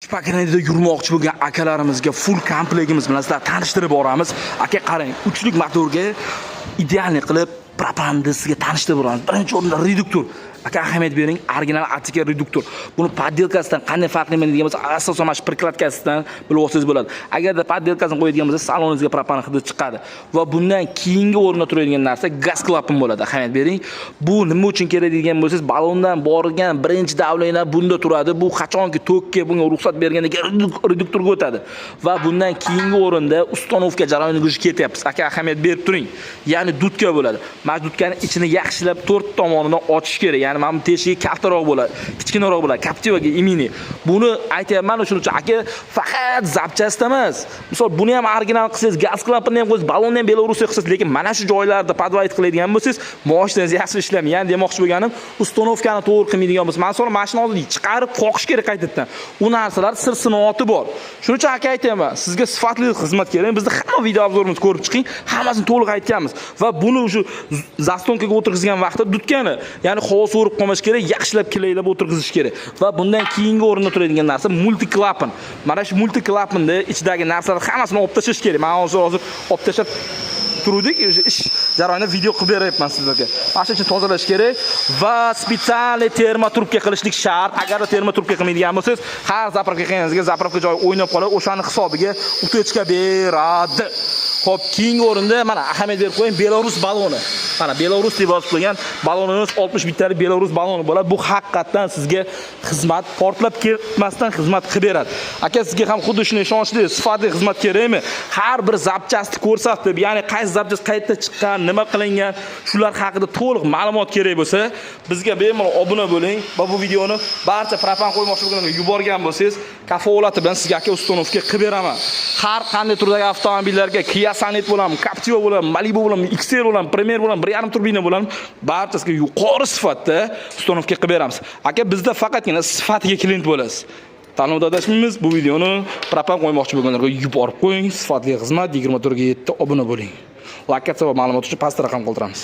Shpakanada yurmoqchi bo'lgan akalarimizga full komplektimiz bilan sizlar tanishtirib boramiz. Aka, qarang, uchlik motorga идеальный qilib propanni sizga tanishtirib boramiz. Birinchi o'rinda reduktor. Aka, ahamiyat bering, original Atika reduktor. Buni подделка sidan qanday farqlayman degan bo'lsa, asosan mana shu прокладка sidan bilib olsangiz bo'ladi. Agarda подделка sini qo'yadigan bo'lsa, saloningizga propan hidi chiqadi. Va bundan keyingi o'rinda turadigan narsa gaz klapan bo'ladi. Ahamiyat bering. Bu nima uchun kerak degan bo'lsangiz, ballondan borgan birinchi давление bunda turadi. Bu qachonki tokka bunga ruxsat bergandan keyin reduktorga o'tadi. Va bundan keyingi o'rinda установка jarayoniga уже ketyapmiz. Aka, ahamiyat berib turing. Ya'ni дудка bo'ladi. Mana shu дудка ni ichini yaxshilab to'rt tomonidan ochish kerak. Ya'ni mana bu teshigi kattaroq bo'ladi, kichkinaroq bo'ladi. Captivaga именно. Buni aytyapman shuning uchun, aka, faqat запчасть emas. Misol, buni ham original qilsangiz, gaz klapanini ham qo'ysangiz, ballonni ham Belarusga qilsangiz, lekin mana shu joylarda подводить qiladigan bo'lsangiz, mashinangiz yaxshi ishlamaydi. Ya'ni demoqchi bo'lganim, установка ni to'g'ri qilmaydigan bo'lsa, masalan, mashina oldin chiqarib qoqish kerak qaytadan. U narsalar sir sinoati bor. Shuning uchun, aka, aytyapman, sizga sifatli xizmat kerak. Bizni hamma video обзор imizni ko'rib chiqing, hammasini to'liq aytganmiz. Va buni o'sha заслонка ga o'tirg'izgan vaqtda дудка ni, ya'ni havo so'rib qolmash kerak, yaxshilab клей lab o'tirg'izish kerak. Va bundan keyingi o'rinda turadigan narsa multiklapan. Mana shu multiklapanni ichidagi narsalar hammasini olib tashlash kerak. Men hozir olib tashlab turuvdik, o'sha ish jarayonida video qilib beryapman sizlarga. Mana shu uchun tozalash kerak va специальный термотрубка qilishlik shart. Agar термотрубка qilmaydigan bo'lsangiz, har заправка qilganingizga заправка joyi o'ynab qoladi, o'shani hisobiga утечка beradi. Xo'p, keyingi o'rinda mana ahamiyat berib qo'ying, Belarus baloni. Mana Belarus deb yozib qo'ygan balonimiz 60 bittalik Belarus baloni bo'ladi. Bu haqiqatdan sizga xizmat portlab ketmasdan xizmat qilib beradi. Aka, sizga ham xuddi shunday ishonchli, sifatli xizmat kerakmi? Har bir запчасть ni ko'rsatib, ya'ni qaysi запчасть qayerda chiqqan, nima qilingan, shular haqida to'liq ma'lumot kerak bo'lsa, bizga bemalol obuna bo'ling va bu videoni barcha propan qo'ymoqchi bo'lganlarga yuborgan bo'lsangiz, kafolati bilan sizga, aka, установка qilib beraman. Har qanday turdagi avtomobillarga, Kia Sonet bo'ladimi, Captiva bo'ladimi, Malibu bo'ladimi, XL bo'ladimi, Premier bo'ladimi, 1,5 turbina bo'ladimi, barchasiga yuqori sifatda установка qilib beramiz. Aka, bizda faqatgina sifatiga клиент bo'lasiz. Tanlovda adashmaymiz. Bu videoni propan qo'ymoqchi bo'lganlarga yuborib qo'ying. Sifatli xizmat 24 ga 7, obuna bo'ling. Lokatsiya va ma'lumot uchun pastda raqam qoldiramiz.